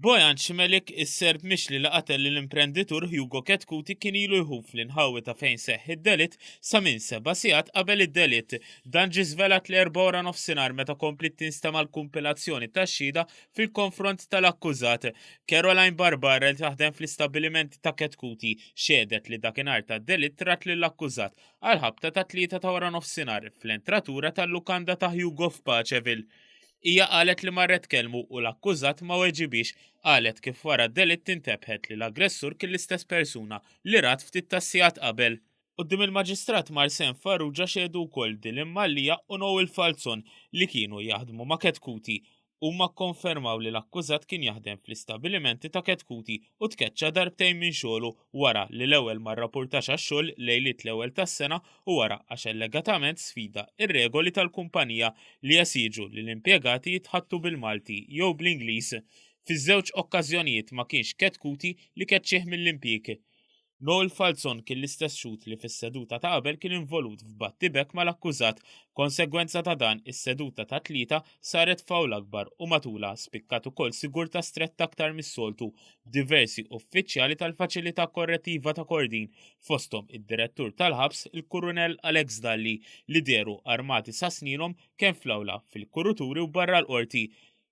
Bojan Cmelik, is-Serb mixli li qatel lill-imprenditur Hugo Chetcuti kien ilu jħuf fl-inħawi ta' fejn seħħ id-delitt sa minn seba' sigħat qabel id-delitt. Dan ġie żvelat l-Erbgħa waranofsinhar meta kompliet tinstema' l-kumpilazzjoni tax-xhieda fil-konfront tal-akkużat. Caroline Barbara li taħdem fl-istabbilimenti ta' Chetcuti xehdet li dakinhar tad-delitt rat lill-akkużat għall-ħabta tat-tlieta ta' waranofsinhar fl-entratura tal-lukanda ta' Hugo f'Paceville. Hija qalet li marret tkellmu u l-akkużat ma weġibhiex. Qalet kif wara d-delitt intebħet li l-aggressur kien l-istess persuna li rat ftit tas-sigħat qabel. Quddiem il-Maġistrat Marsen Farrugia xehdu wkoll Dylan Mallia u Noel Falzon li kienu jaħdmu ma' Chetcuti. Huma kkonfermaw li l-akkużat kien jaħdem fl-istabilimenti ta' Chetcuti u tkeċċa darbtejn minn xogħlu wara li l-ewwel ma rrapportax għax-xogħol lejliet l-ewwel tas-sena u wara għax allegatament sfida r-regoli tal-kumpanija li jesiġu li l-impjegati jitħaddtu bil-Malti jew bl-Ingliż. Fiż-żewġ okkażjonijiet ma kienx Chetcuti li keċċieh mill-impjieg. Noel Falzon kien l-istess xhud li fis-seduta ta' qabel kien involut f'battibekk mal-akkużat. Konsegwenza ta' dan, is-seduta tat-Tlieta saret f'awla akbar u matulha spikkat ukoll sigurtà stretta aktar mis-soltu b'diversi uffiċjali tal-Faċilità Korrettiva ta' Kordin, fosthom id-Direttur tal-Ħabs, il-Kurunell Alex Dalli, li dehru armati sa snienhom kemm fl-awla, fil-kuruturi u barra l-Qorti.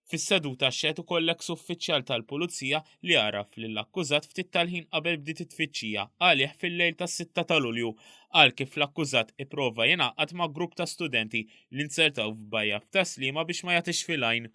Fis-seduta xehed ukoll l-eks uffiċjal tal-Pulizija li għaraf lill-akkużat ftit tal-ħin qabel bdiet it-tfittxija għalih fil-lejl tas-sitta ta' Lulju. Qal kif l-akkużat ipprova jingħaqad ma' grupp ta' studenti li nzertaw f'bajja f'Tas-Sliema biex ma jagħtix fil-għajn.